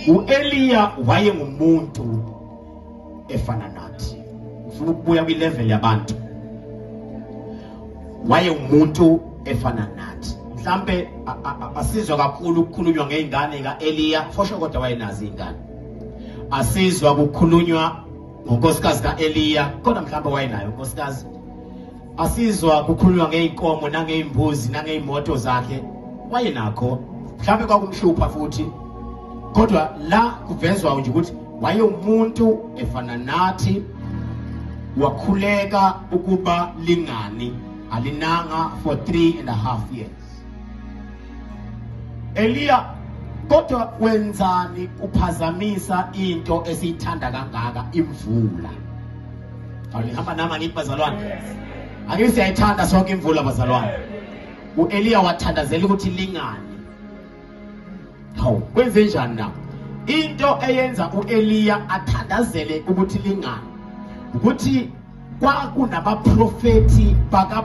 UEliya wayengumuntu efana nathi. Ngifuna ukubuya kwilevel yabantu. Wayewumuntu efana nathi. Mhlambe asizwa kakhulu ukukhulunywa ngezingane kaEliya, fosho kodwa wayenazo izingane. Asizwa kukhulunywa ngonkosikazi kaEliya, kodwa mhlambe wayenayo unkosikazi. Asizwa kukhulunywa ngey'nkomo nangey'mbuzi nangey'moto zakhe, wayenakho. Mhlambe kwakumhlupha futhi, kodwa la kuvezwa nje ukuthi wayewumuntu efana nathi, wakhuleka ukuba lingani alinanga for 3.5 years. Eliya kodwa wenzani uphazamisa into esiyithanda kangaka, imvula? Awunihamba nami angithi bazalwane? Angithi siyayithanda sonke imvula bazalwane. UEliya wathandazela ukuthi lingani. Hawu, kwenze njani na? Into eyenza uEliya athandazele ukuthi lingani ukuthi kwakunabaprofeti baka